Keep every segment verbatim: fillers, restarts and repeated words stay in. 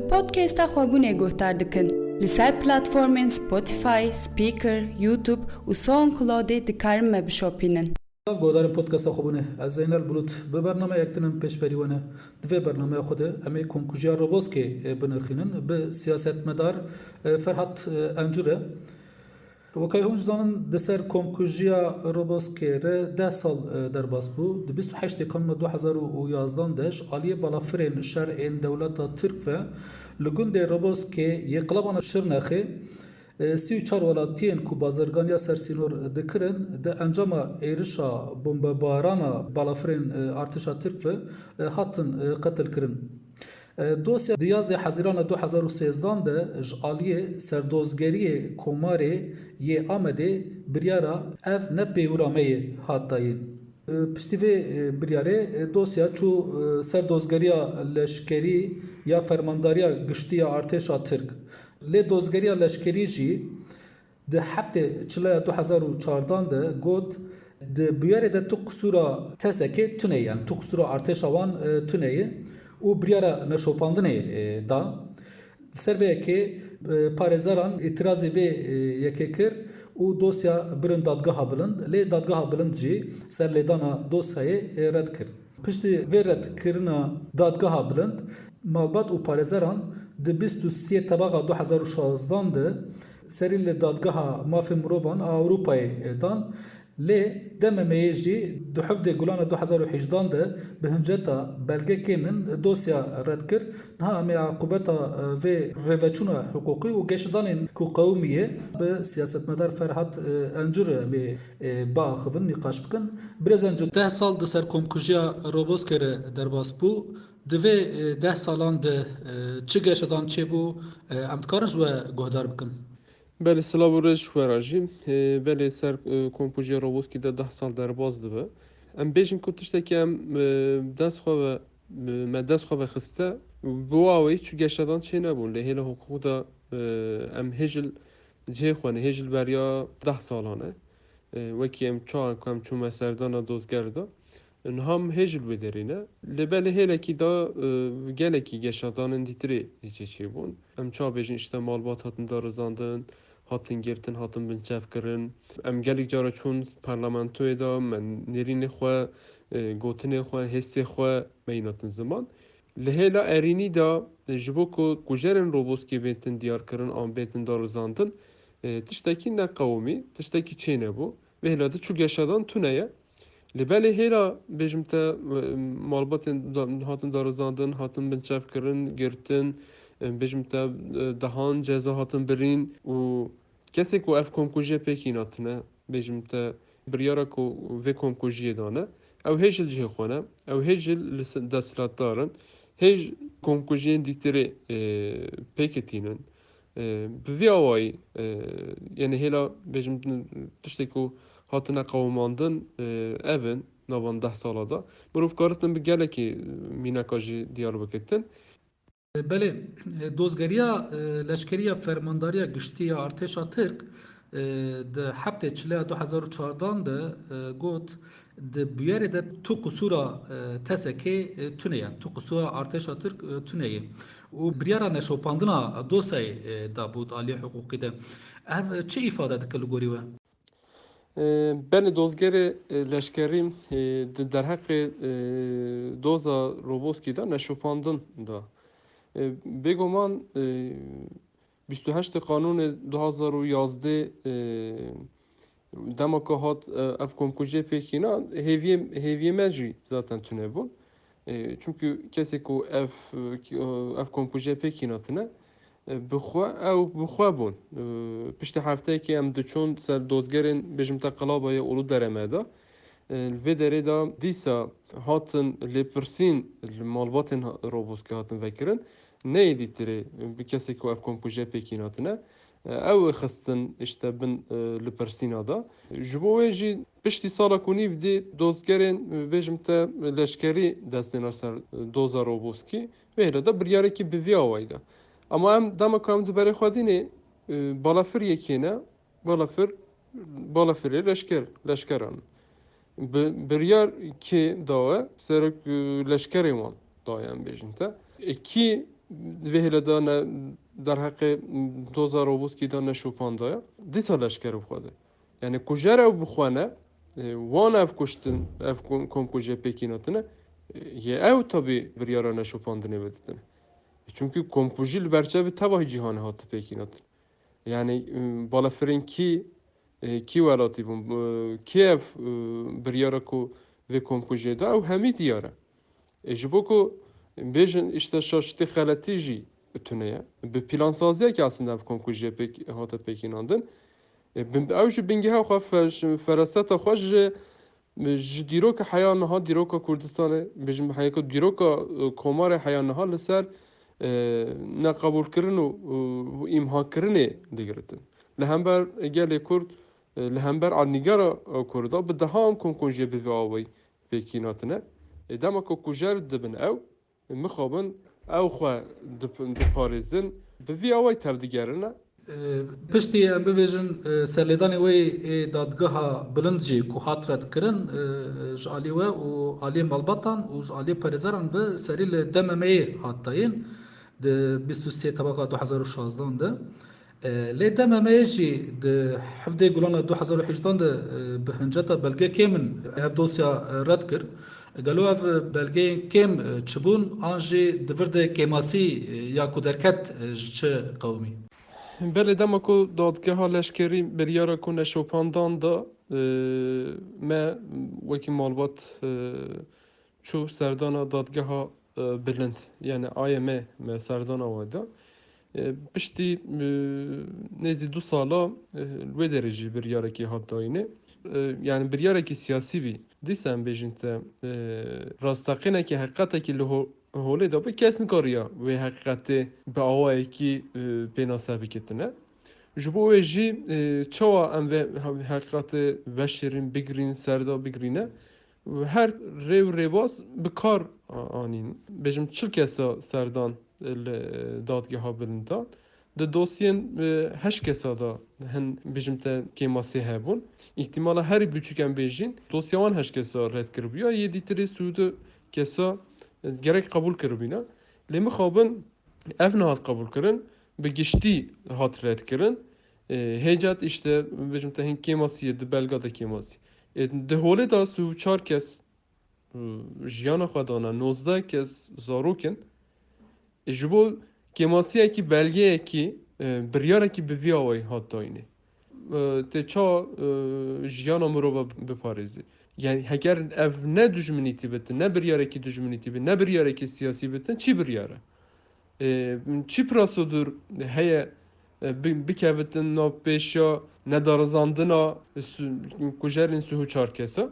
Podcasta Xwebûnê guhdar dikin. Li ser platformên Spotify, Spreaker, YouTube û SoundCloudê dikarin me bişopînin. Guhdarên podcasta Xwebûnê, ez Zeynel Bulut. Bi bernameya yek din em pêşberî we ne. Di vê bernameya xwe de em ê komkujiya Roboskê, e, binirxînin. Bi siyasetmedar, e, Ferhat, e, Encû re. Wekî hûn jî zanin, di ser komkujiya Roboskê re deh sal, e, derbas bû. Di bîst û heştê Kanûna du hezar û yazdan de ji aliyê balafirên şer ên dewleta Tirk ve li gundê Roboskê yê qilabana Şirnexê, e, sî û çar welatiyên ku bazirganiya sersînor dikirin, di encama êrişa bombebarana balafirên, e, artêşa Tirk ve, e, hatin, e, qetilkirin. E, dosya di yazdê Hezîrana du hezar û sêzdan de ji aliyê Serdozgeriyê Komarê yê Amedê biryara ev ne pêwira me yê hat dayîn. E, piştî vê, e, biryarê, e, dosya çû, e, Serdozgeriya Leşkerî ya Fermandariya Giştî ya Artêşa Tirk. Lê dozgeriya leşkerî jî Di heftê çileya du hezar û çardan de got, di bûyerê de tu qisûra T S K'ê tune ye, yani tu qisûra artêşa wan, e, tune ye û biryara neşopandinê, e, da. Li ser vê yekê, e, parêzeran îtirazê vê, e, yekê kir û dosya birin Dadgeha Bilind. Lê Dadgeha Bilind jî ser lêdana dosyayê, e, red kir. Piştî vê redkirina Dadgeha Bilind, malbat û parêzeran di bîst û sê tebaxa du hezar û şazdan de serî li Dadgeha Mafê Mirovan a Ewropayê dan, lê D M M'yê jî di hevdê Gulana du hezar û hejdan de bi hinceta belge kêm in dosya red kir. Niha em ê aqûbeta, e, vê rêveçûna hiqûqî û geşedanên ku qewimiye bi siyasetmedar Ferhat, e, Encû re em ê, e, biaxivin, nîqaş bikin. Birêz Encû, deh sal di ser komkujiya Roboskê re derbas bû. Di vê, e, deh salan de, e, çi geşedan çêbû, e, em dikarin ji we guhdar bikin? Belê, silav û rêz ji we re jî. E, belê, ser, e, komkujiya Roboskî de deh sal derbas dibe. Em bêjin ku tiştekî em, e, dest xwe ve, e, me dest xwe ve xiste, bi waweyî çi geşedan çê nebûn. Lê hêla hiqûqî de, e, em hêj li cihê xwe ne, hêj li beriya deh salan e. E, wekî em çawa ku em çûme serdana dozger de, niha em hêj li wê derê ne. Lê belê hêlekî da, e, gelekî geşedanên dîtirê çê çêbûn. Em çawa bêjin, işte malbat hatin darizandin, hatin girtin, hatin binçavkirin. Em gelek cara çûn parlamentoyê de, me nêrînê xwe, e, gotinê xwe, hêsê xwe me yî natin ziman. Li hêla erînî de, e, ji bo ku kujerên Roboskê bêtin diyarkirin an bêtin darizandin, e, tiştekî neqewimî, tiştekî çênebû. Vê hêla de çû geşedan tune ye. Lê belê hêla, bêjim te, e, malbatên da-, hatin darizandin, hatin binçavkirin, girtin, e, bêjim te, e, dehan ceza hatin birîn û kesê ku ev komkujiyê pêkî natine, bêjim te, biryara ku vê komkujiyê dane, ew hêj li cihê xwe ne, ew hêj li se-, desthilatdar in, hêj komkujiyên dîtirê, e, pêkê tînin. E, bi vî awayî, e, yani hêla bêjim tiştê ku hatine qewimandin, e, ev in, navan deh sala de. Mirov karitin bi gelekî mînaka jî diyar bikitin. Belê, e, dozgeriya, e, leşkeriya Fermandariya Giştî ya Artêşa Tirk, e, di heftê çileya du hezar û çardan de, e, got, di bûyerê de tu qisûra, e, T S K'ê, e, tune ye, tu qisûra Artêşa Tirk, e, tune ye. Û biryara neşopandina dosyayê, e, dabû di aliyê hiqûqî de. Ev, e, çi îfade dike li gorî we? E, belê dozgerê, e, leşkerî, e, di derheqê, e, doza Roboskî de neşopandin da. E, bêguman, e, bîst û heştê Qanûnê du hazar û yazdê, e, dema ku hat, e, ev komkujiyê pêkîna, hêviyê, hêviyê me jî zaten tune bûn. E, çimkî kesê ku ev, e, ki, e, ev komkujiyê pêkîna tine, e, bi xwe, ew bi xwe bûn. E, piştî hefteyekê em diçûn ser dozgerên, bêjim te, Qilabaya Ulu Dereme de. E, li vê derê de dîsa hatin lêpirsîn li malbatên ha-, Roboskê hatin vekirin. Neyê dîtirê bi kesê ku ev komkujiye pêkî natine. E, ew ê xistin işte bin, e, lipirsîna de. Ji bo wê jî piştî sala ku nîv dî dozgerên, e, bêjim te, leşkerî destêne ser, e, doza Roboskî. Vê hêle de biryarekî bi vî awayî de. Ama em dema ku em di berê xwe dînê, e, balafir yekê ne, balafir, balafirê leşker, leşkeran. Bi, biryar kê dawe? Serok, e, leşkerê wan daye, em bêjin te. E, kî Vê hêle de ne derheqê doza Roboskî de neşopandaya. Dîsa leşker bi xwe de. Yani kujer ew bi xwe ne, e, wan ev kuştin, ev kom-, komkujiyê pêkî natine, e, yê ew tabî biryara neşopandinê veditine. E, çünkü komkujî li berçavê tevahî cîhanê hate pêkî natin. Yani, e, balafirên kî, e, kî welatî bûn, e, kî ev, e, biryara ku vê komkujiyê da, ew hemî diyar e. E, ji bo ku bêjin, işte, şaşitî, xeletî jî tune ye. Bi plansaziyekê aslında ev komkujiyê pêk, hate pêkînandin. E, bin, ew ji bingeha xwe, fe-, feraseta xwe ji, ji dîroka heya niha, dîroka Kurdistanê, bêjin, heya ku dîroka, e, komarê heya niha li ser, e, neqebûlkirin û, û, û îmhakirinê digiritin. Li hember gelê Kurd, e, li hember alnîgera, e, Kurda bi dehan komkujiyê bi vî awayî pêkînatine. E, dema ku kujer dibin ew, mixabin ew xwe dip-, diparêzin, bi vî awayî tevdigerine. E, piştî em bibêjin, e, serlêdanê wê ê dadgeha bilind jî ku hat redkirin, e, ji alî we û alî malbatan û ji alî parêzeran bi serî li D M M'yê hat dayîn di bîst û sê tebaxa du hezar û şazdan de. E, lê D M M'yê jî di hevdê Gulana du hezar û hejdan de, e, bi hinceta belge kêm in ev dosya, e, red kir. Gelo ev belgeyên kêm, e, çi bûn, an jî di vir de kêmasî, e, ya ku derket, e, ji çi qewimî? Belê, dema ku dadgeha leşkerî biryara ku neşopandan da, e, me wekî malbat, e, çû serdana dadgeha, e, bilind, yani A Y M me serdana wê da. E, piştî, e, nêzî du sala, e, li wê derê jî biryarekî hat dayînê. E, yani biryarekî siyasî bî. Dîsa em bêjin te, e, rasteqînekî, heqîqetekî li ho-, holê de bi kes nikariya wê heqîqetê bi awayekî, e, pênase bikitine. Ji bo wê jî, e, çawa em vê he-, heqîqetê veşêrin, bigirîn, serda bigirîne? Her rê û rêbaz bi kar a-, anîn. Bêjim çil kesa serdan li dadgeha bilind da. Di dosyên, e, heşt kesa da hin, bêjim te, kêmasî hebûn. Îhtimala herî biçûk em bêjin, dosya wan heşt kesa red kiribûya, yê dîtirê sî û du kesa, e, gerek qebûl kiribûna. Lê mixabin ev nehat qebûlkirin, bi giştî hat redkirin. E, hêcat, işte, bêjim te, hin kêmasî ye, di belga de kêmasî. E, di holê de sî û çar kes, e, jiyana xwe dane, nozdeh kes zarok in. E, ji bo kêmasiyekî, belgeyekî, e, biryarekî bi vî awayî hat dayînê. E, tê ça, e, jiyana mirova biparêzî? Yani heger ev ne dijminîtî bitin, ne biryarekî dijminîtî bitin, ne biryarekî siyasî bitin, çi biryar e? E, çi prosedur heye, e, bi-, bikevitin nav pêşiya nedarizandina su-, kujerên sî û çar kesa?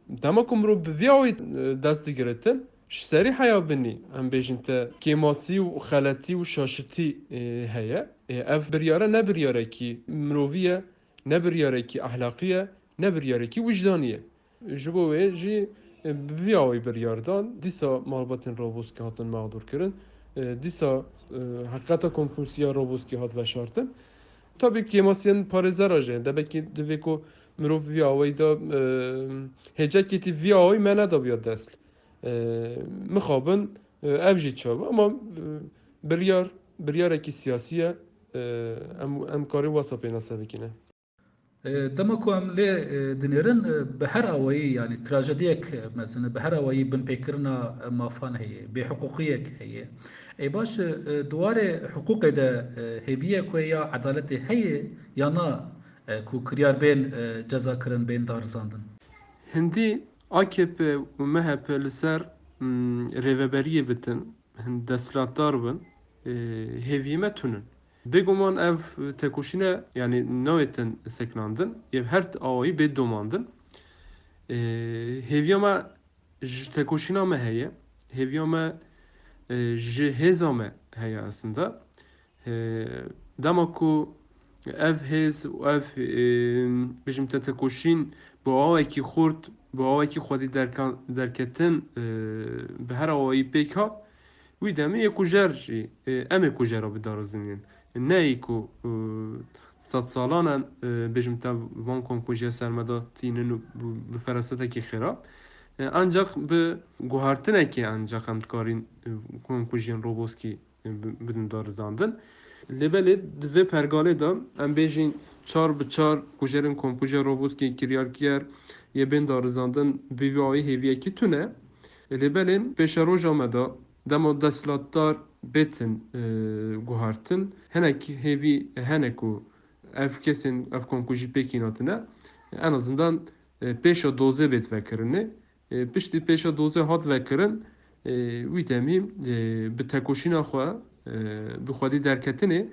Dema ku mirov bi vî awî, e, dest digiritin, ji serî heya binî, em bêjin te, kêmasî û xeletî û şaşitî, e, heye. E, ev biryare ne biryarekî mirovî ye, ne biryarekî ehlaqî ye, ne biryarekî wijdanî ye. Ji bo wê jî, e, bi vî awayî biryar dan, dîsa malbatên Roboskî hatin mexdûr kirin, e, dîsa, e, heqîqeta komkusiya Roboskî hat veşartin. Tabî kêmasiyên parêzera jî, debekî divê ku mirov vî awayî de, e, hêcekêtî vî awayî me nedabiya dest. E, mixabin, e, ev jî çawa, ama, e, biryar, biryarekî siyasî ye, e, em, em karin wesa pênase bikine. E, dema ku em lê, e, dinêrin, e, bi her awayî, yani trajediyek, e, mezin e, bi her awayî binpêkirina, e, mafan heye, bêhiqûqiyek heye. Ê baş, e, di warê hiqûqê de, e, hêviyek wê ya edaletê heye ya na, e, ku kiryar bên, e, cezakirin, bên darizandin? Hindî A K P û M H P li ser, mm, rêveberiyê bitin, hin desthilatdar bin, e, hêviyê me tune in. Bêguman ev tekoşîne, yani nayêtin sekinandin, yê her awayî bê domandin. E, hêviya me ji tekoşîna me heye, hêviya me, e, ji hêza me heye aslında. E, dema ku ev hêz û ev, e, bêjim te, tekoşîn bi awayekî xurt, bi awayekî xwedî derkan-, derketin, e, bi her awayî pêk hat, wî demê yê kujer jî, e, em ê kujera bidarizînin. Ne yî ku, e, sed salan e, bêjim te, van komkujiya ser me de tînin û bi, bi ferasetekî xêra. E, ancak bi guhartinekê ancak em dikarîn, e, komkujiyên Roboskî e, bi-, bidin darizandin. Lê belê di vê pergalê de em bêjin çar bi çar kujerên Komkujiya Roboskê kiryarkiyer yê bên darizandin bi vî awayî hêviyekî tune. E, lê belê pêşeroja me de dema desthilatdar bêtin, e, guhartin, hinek hêvî hene ku ev kesên, ev komkujî pêk hînatine, en azından, e, pêşa dozê bêt vekirinê. E, piştî pêşa dozê hat vekirin, e, wî demî, e, bi tekoşîna xwe, e, bi xwedî derketinê,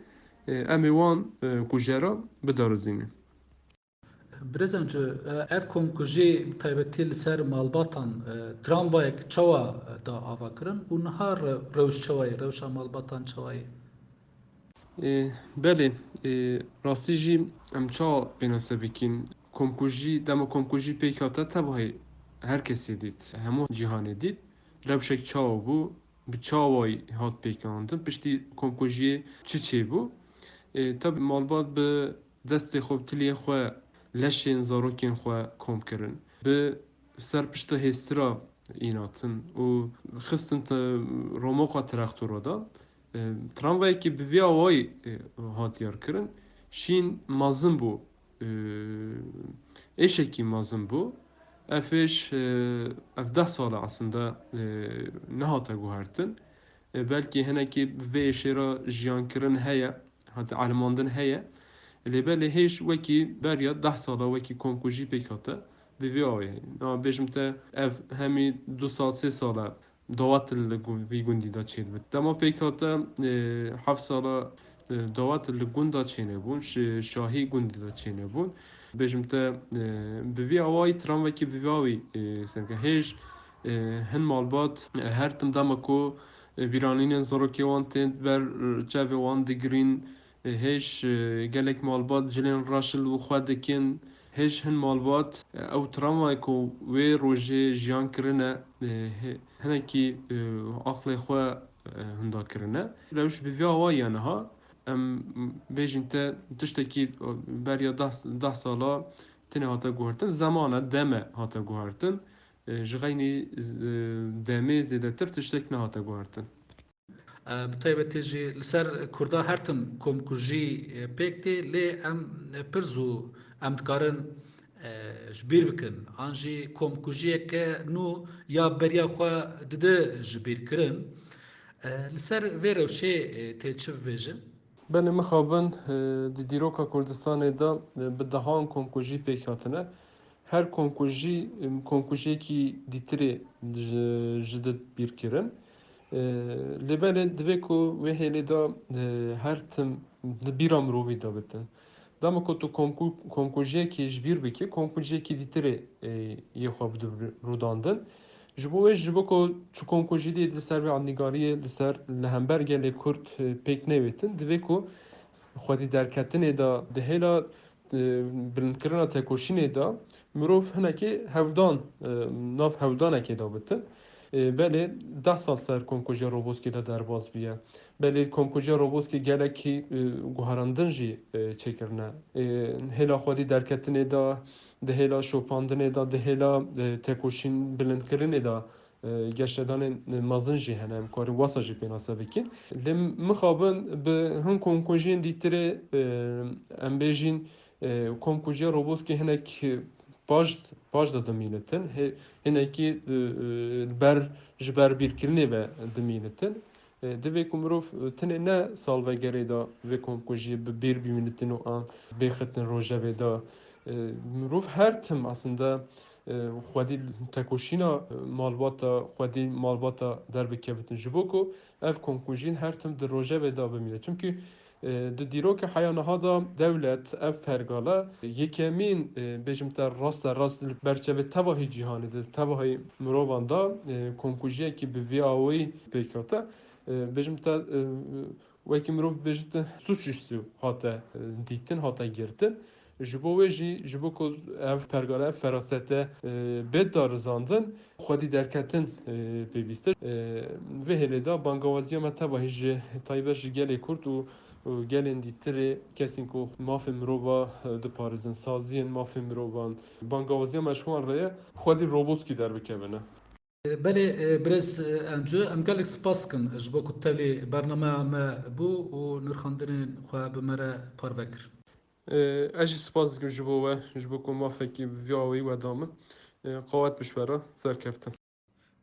e, em ê wan, e, kujera bidarizînin. Birêz Emco, e, ev komkujî bi taybetî li ser malbatan, e, travmayek çawa, e, da avakirin û niha re-, rewş çawa ye, rewşa malbatan çawa ye? Ê, belê, ê, rastî jî em çawa pênase bikîn? Komkujî, dema komkujî pêk hate, tevahî her kesê dît, hemû cîhanê dît. Rewşek çawa bû, bi çawayî hat pêkanandin, piştî komkujiyê çi çêbû? Ê, tabi malbat bi destê xwe, bi tiliyê xwe, leşên zarokên xwe kom kirin. Bi ser pişta hêstira înatin û xistin te-, romoqa trextora de. E, tramvayekî bi vî awayî, e, hat diyarkirin. Şîn mezin bû. E, êşekî mezin bû. Ev êş, e, ev deh sal e aslında, e, nehate guhertin. E, belkî hinekî bi vê êşê re jiyankirin heye, hate elimandin heye. Lê belê hêj wekî beriya deh sala wekî komkujî pêk hate. Bi vî awayî. Na bêjim te ev hemî du sal, sê sal e dawet li gu-, vî gundî de çêdibit. Dema pêk hate, e, heft sala, e, dawet li gund de çênebûn, şi-, şahî gundî de çênebûn. Bêjim te, e, bi vî awayî tramvekî bi vî awî, e, serke hêj, e, hin malbat, e, her tim dema ku, e, bîranînên zarokê wan tên ber, e, çavê wan digirîn, e, hêj, e, gelek malbat cilên reş li xwe dikin. Hêj hin malbat, e, ew travmayê ku wê rojê jiyan kirine, e, he-, hinekî, e, aqlê xwe, e, hunda kirine. Rewş bi vî awayî ye niha. Em bêjin te tiştekî, e, beriya deh, deh sala tine hate guhertin. Zeman e, dem e hate guhertin. E, ji xeynî, e, demê zêdetir tiştek nehate guhertin. E, bi taybetî jî li ser Kurda her tim komkujî, e, pêk tê, lê em, e, pir zû em dikarin, e, ji bîr bikin. An jî komkujiyeke nû ya beriya xwe dide ji bîr kirin. E, li ser vê rewşê, e, tê çi bibêjin? Belê mixabin, e, di dîroka Kurdistanê de, e, bi dehan komkujî pêk hatine. Her komkujî, komkujiyekî dîtirê ji, ji di bîr kirin. E, lê belê divê ku wê hêlê de, e, her tim di bîra mirovî de bitin. Dema ku tu komku-, komkujiyekî ji bîr bikî, komkujiyekî dîtirê, e, yê xwe bide rûdandin. Ji bo wê, ji bo ku çi komkujî dî li ser vê endîgariyê, li ser, li hember gelê Kurd, e, pêk newêtin, divê ku xwedî derketinê de di hêla e, bilindkirina tekoşînê de mirov hinekê hewldan, e, nav hewldanekê de bitin. E, belê deh sal ser Komkujiya Roboskê de derbas bûye. Belê Komkujiya Roboskê gelekî, e, guherandin jî, e, çêkirine. E, hêla xwedî derketinê de, di hêla şopandinê de, di hêla, e, tekoşîn bilindkirinê de e, geşedanên mezin jî hene, em karin wasa jî pênase bikin. Lê mixabin bi hin komkujiyên dîtirê, e, em bêjin, e, komkujiya Roboskê hinek paş, paş de dimînitin. He-, hinekî, e, e, ber, ji ber bîrkirinê ve dimînitin. E, divê ku mirov, e, tenê ne salvegerê de vê komkujiyê bi bîr bimînitin û an bêxitin rojevê de. E, mirov her tim aslında, e, xwedî tekoşîna, e, malbata, xwedî malbata derbikevitin. Ji bo ku ev komkujîn her tim di rojevê de bimîne. Çimkî, e, di dîrokê heya niha de dewlet, ev pergale, yekemîn, e, bêjim te raste rast li berçevê tevahî cîhanê de, tevahî mirovan de, e, komkujiyekî bi vî awayî pêk hate. E, bêjim te, e, wekî mirov bibêjit, suçüstü hate, e, dîtin, hate girtin. Ji bo wê jî, ji bo ku ev pergale, ev ferasete, e, bê darizandin, xwedî derketin, e, pêwîst e. E, vê hêlê de bangawaziya me tevahî ji taybet ji gelê Kurd û, û gelên dîtirê, kesên ku mafê mirova, e, diparêzin, saziyên mafê mirovan, bangawaziya me ji wan re ye, xwedî Roboskî derbikevine. Belê, e, birêz, e, Encu, em gelek spas dikin ji bo ku tevlî bernameya me bû û nirxandinên xwe bi me re parve kir. E, Ez jî spas dikim ji bo we, ji bo ku mafekî vî awayî we da min. E, Qawet bi ji we re, serkeftin.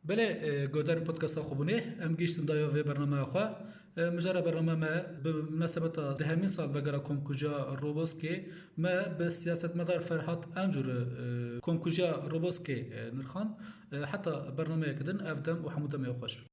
Belê, e, godarên podcasta Xwebûnê, em gihîştin dawiya vê bernameya xwe. E, Mijara bernameya me bi minasebeta dehemîn salvegera komkujiya Roboskê me bi siyasetmedar Ferhat Encu re, e, komkujiya Roboskê, e, nirxand. E, heta bernameyeke din ev dem û hemû demê xweş bin.